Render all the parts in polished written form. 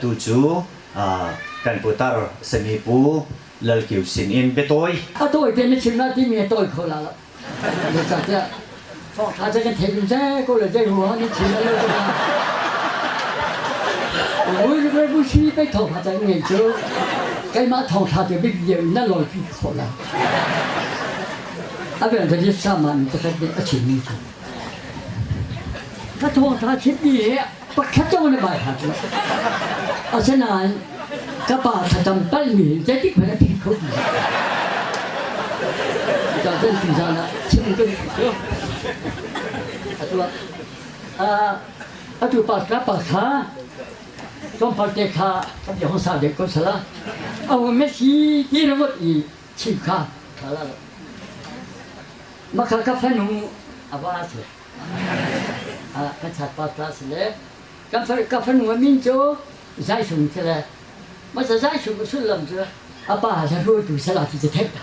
Tu cu kan putar sami Pu Lal Kio sin in biatawi. A tawi te na chim la timi a tawi kho la lo. Zeicahtiah thawngṭha cu kan theih ding zei ko le zei ruangah na chim lo tikah Vui si pei thawngṭha ca ngei cu keimah thawngṭha te bik deuh in na lawipi khawh la. A bel ka sama nih pakhat nih a chimmi cu ka thawngṭha chimmi hi pakhat zong na bai hlat lo. Asinain ka pa thlacam palmi hi zeitik hmanh a philh kho ti lo. Cucaah tuzaan ah chim ka duh cu. Atu ah atu pa ka pa kha tlawmpal te kha kan bia hong sa deuh ko sala. A hung Messi ti ringawt i chim kha tha la lo. Makha ka fanu a va si. Ka chatpa ta si le ka fanu a min cu Zai Sung si le masa Zai Sung a sullam cu a pa hla hruaitu sala ti cu theih ta.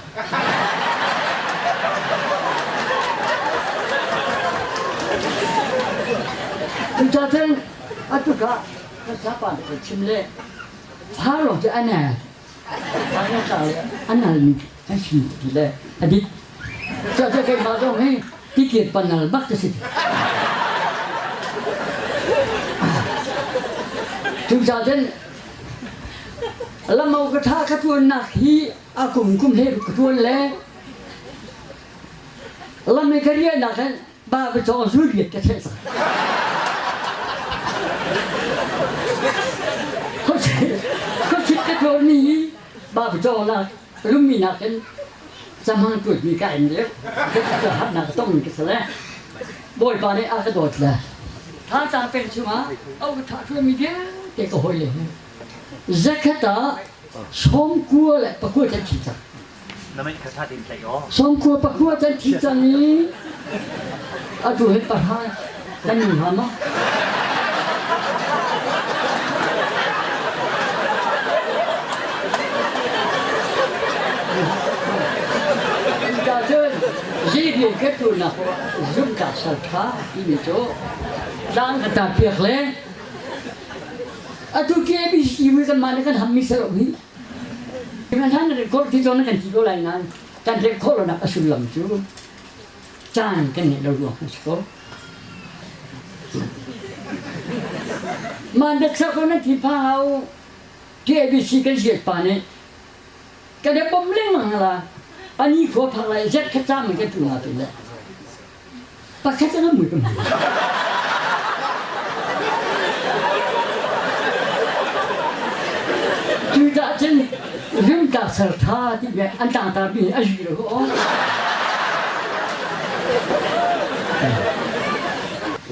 Cucacun atu ka ka sapa nih kan chim le fa lawng cu a nel an halmi an si ti le a dik. Cucu keimah zong hi tikir panal bak ka si. Cucaah cun lamau ka tha ka tuannak hi a kum kum he ka tuan le lam i ka riahnak hin ba ka cawng zu riat ka theh cang. Khuachit ka tuanmi hi ba ka cawng nak rummi nakin camhang tuatmi ka en deuh. Ka hatnak ka tongmi ka si le Bawipa nih a ka dawt le tha peng chungah au ka tha tuanmi vialte ka hawi le hi zakhat ah 90 le pakua can thi cang. Sawmkhua pakua can thi cang i atu hi pahra kan nung hnga maw? Cucun zei ka tunak zumhtlak salṭha timi cu tlang ka ta piak le atu KBC mi kanmah nih kan hammi si lo hi. Hlan record ti zawn kan ti ko lai nain kan rek khawh lonak a sullam cu caan kan ngeih lo ruang a si ko. Man dak ko nan thi pha hau TABC kan siat pa nih kan i bom lengmang la ani khua phak lai zet khat cam kan tu na ti le pakhat an mui ka hmu. Cucaah cun rimta sertha ti le an tlangtar mi a zi lo aw.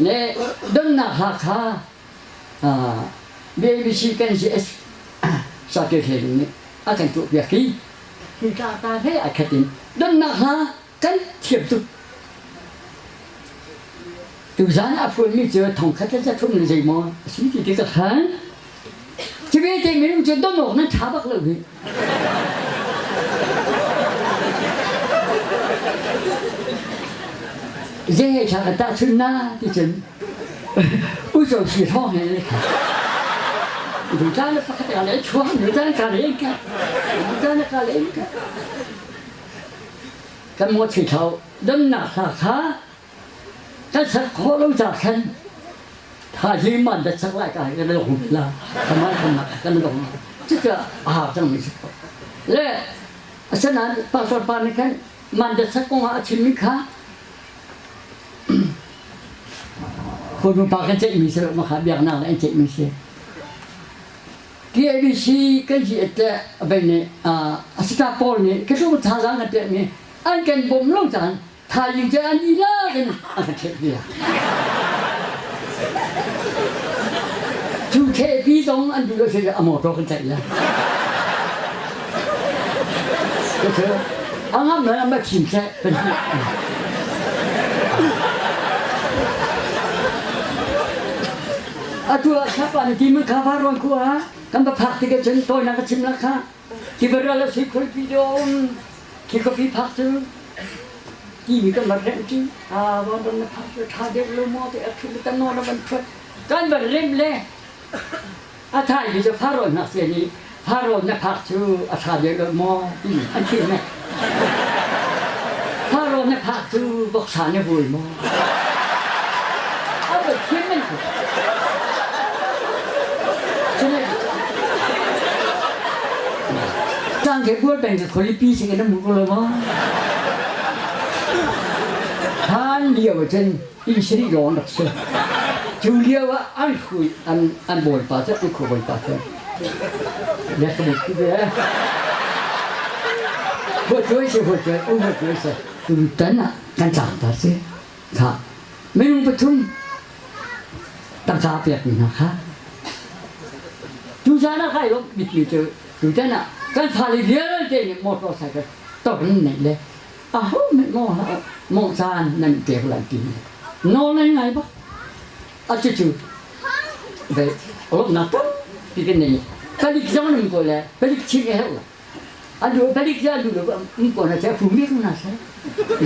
Ne donnak hla kha BBC kan GS Sakir Hleng nih a kan tuahpiak hi hi tlangtar he a khat in donnak hla kan thiam tuk. Tuzaan a phuanmi cu thongkhat le zathum le zeimaw a si ti ti ka khan. Cu vialte minung cu don awk nan ṭha bak lo hi. Zei he ṭha ka tahchun na ti cun uico si hrawng he le kha. Dutan le pakhat ka le chuang, dutan ka le ka, dutan ka le ka. Kan mawṭhi thau damnak hla kha kan sak khawh lo ca khan thaizing man dat sak lai ka kan lung la kaman kan kan lung cucu a hau cang mi si ko le asinain pastor pa nih khan man dat sak kong ah a chimmi kha khuanu pa kan ceihmi si lo ma kha biaknak le an ceihmi si TABC kan si te bei nih a staff pawl nih ka tu thazaang kan pekmi an kan bawm lo caan thaizing cu an ilak in an kan ṭheh bia. Cu ṭhehpi zong an duh lo si a motor kan tlaih le. A ngam le a ma thim seh kan ti. Atu ah sapa na ti mun kha fa ruang khu ah kan va phak tik ahcun tawinak ka chim la kha khi va ral a sui khulpi dom khi khuapi phak cu ti mi kan van remh ci a van ron na phak cu tha deuh lo maw te a thu tan nawn a van thuat kan van remh le. A thaimi cu Faraoh ngakchia nih Faraoh na phak cu a ṭha deuh lo maw ti an chimh ne. Faraoh na phak cu voksa na vui maw? A va chim an ti. Cang ke bual peng ke khualipi sing in na hmu ko lo maw? Hlan lio ah cun inn sarih lawng rak si. Cu lio ah an hrui an an bawipa cu an khua bawipa cu le ka mut ve. Huat cuai si huat cuai um huat cuai si. Tutan ah kan tlangtar si. Kha minung pathum tangka pekmi hna kha tuzan ah kai lawmh bikmi cu tutan ah kan fale vialte nih motor cycle tor nan neih le aho hmanh maw mawh caan nan pek lai ti nawl nan ngai bak a cucu ve lawmhnak tampi kan nei palik zong nan ko le palik chim a herh lo an duh palik cu an duh lo um ko na che fu mi ko na se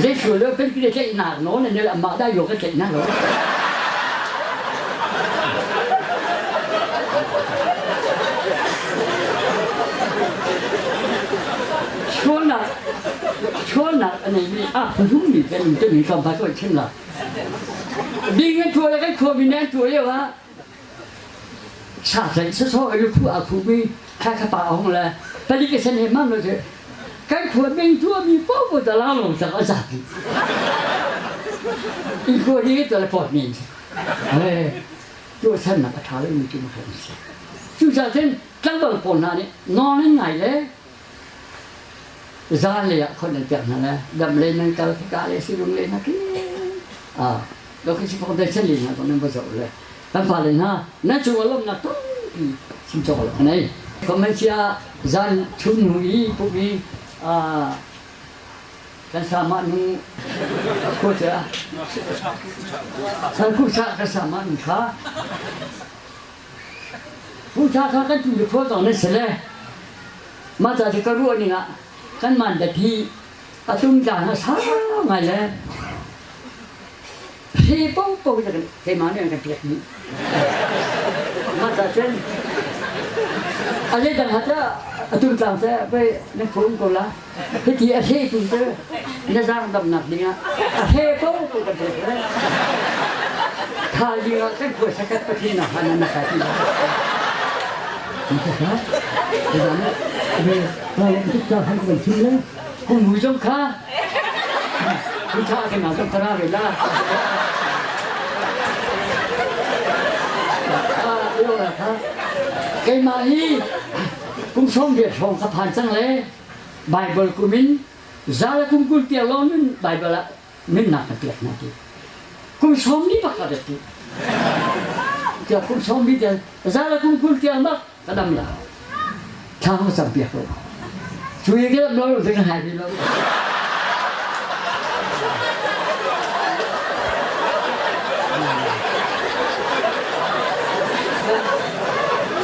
zei sual lo palik le tlaihnak nawl nan le amah dah yo ka tlaihnak lo Sualnak sualnak a neimi a phunmi kan um timi tlawmpal cu an chim lo. Ding an tuah le kan khuami nih an tuah lio ah sa tlaih sawsawh i lukhu aa khuhmi kha kha pa a hung le palik a sen he mam lo cu kan khua ming tuahmi paoh ta la lo tak a zapi. In khua hi to le pawt men si. Tuahsannak a ṭha lomi cu makhan si. Cucaah cun tlangval pawl hna nih nawl an ngai le zan lei ah khon an pek hna le dam lei nan kal khika le silung lei na ki ah lo khi si phong dai chen li hna nan va zoh le kan fale hna nan cung a lawmnak tampi chim cawk lo anei comment ah zan chun hnu i pumi kan sama nu ko cha san ku cha kan sama nu kha Puṭha kha kan tu le khua zong nan si le mah ca cu ka ruah ning ah kan mandat hi a tumtlang a sau ngai le hre paohpaoh cu keimah nih an kan pek dih. Mah ca cun a zeidang hat ah a tumtlang cu pei na khum ko la. Hiti a hre tu cu na zaang damnak ding ah a hre paohpaoh kan pek le thaizing ah kan khua sakat pathin ah han na kai ti. Kum zong kha Kutha kan zong kara ve la. Keimah hi kum sawm riat hrawng ka phan cang le Bible kum in zala kum 20 tiang lawng nun Bible ah nunnak ka pek hna ti. Kum sawm li bak ka rat ti. Tiah kum sawm li tiang zala kum 20 tiang bak ka dam la. Thla ka cam piak lo. Cu i ka dam lo lo ka hai ti lo.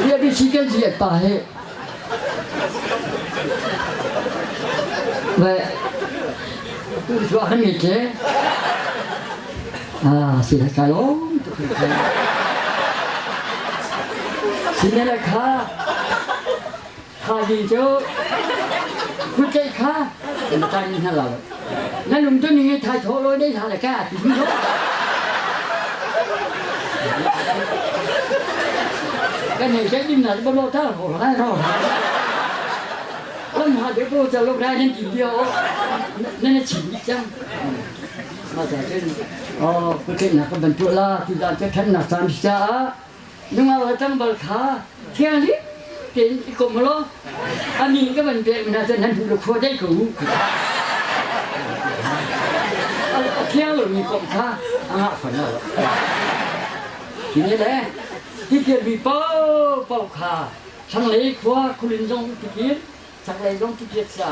Dia bi si kan si pa he Vậy, tu chuah kan ngei ke. Ah, si la kai lom tu kai. Si ne la kha. Kha ding cu kut tlaih kha na tai ni hna lo. Na lung tu ning thai tho lo dei hla le ka ti mi lo. Kan hei sai dim na ba lo ta ho lai ro. Lam ha de bo cha lo rai nan ti bio na na chim ni chang. Ma ta chen oh ku chen na ka ban tu la ti dan che than na chan cha nungak le tlangval kha thianghlim tein i kom law a min ka van pek hna cun nan duh lo khua dei ko u. A thiang lomi komh kha a ngah fawn lo. Hi ni le tipil mi paohpaoh kha thlanglei khua khulin zong tipil, chaklei zong tipil sa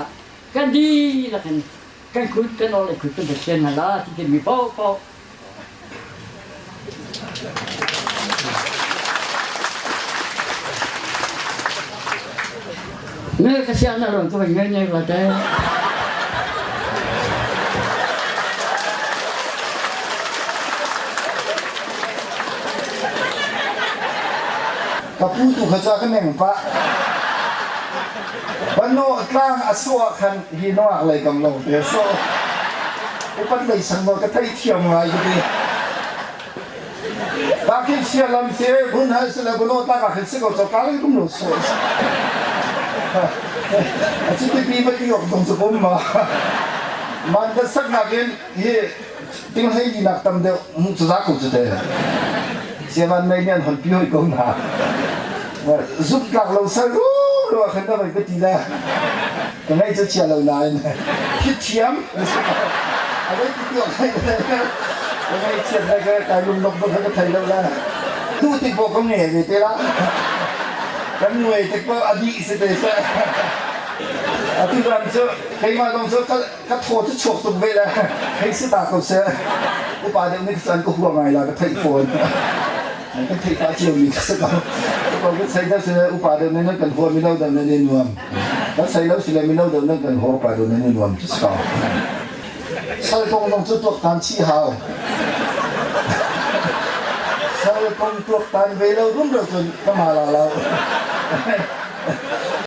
kan dihlak in kan khut kan or le khut kan Pathian hna la tipil mi paohpaoh Nge ka sia na ron ka vai nge nge la te. Ka pu tu kha ca ka neng pah. Bano tlang a sawh ah khan hi nungak lei kam lo te so upat lei sang nawl ka thei thiam ngai ka ti. Bakhin sia lam se bun hal se le bano tlang ah khin si ko cho ka lei rum lo so. A chi ti pi ba ti ok dong chu pum ma. Man ka sak nakin hi ting hlei di nak tam deuh mu cu za ko cu te. Siavan mei nih an hon pi hoi ko hna. Zuk tlak lo sal ru ru khan na vai ka ti la. Ka ngaih cu chia lo nain hi thiam a vai ti ti ok ka ngaih chiat le ka kai lung nok bak ka thei lo la. Tu tik bo ka nge ve te la. Kan nuai tik bo a dih si te se. Atu zan cu keimah zong cu ka thaw cu chuak tuk ve le hei si ta ko seh upa deuh nih cun ka hua ngai la ka theih fawn kan theih ta cio mi ka si ko ko ka sei deuh sile upa deuh nih nan kan hua mino deuh nan i nuam kan sei lo sile mino deuh nan kan hua upa deuh nan i nuam cu si ko sal kong zong cu tuaktan chih hau sal kong tuaktan ve lo rumro cun ka ma la lo.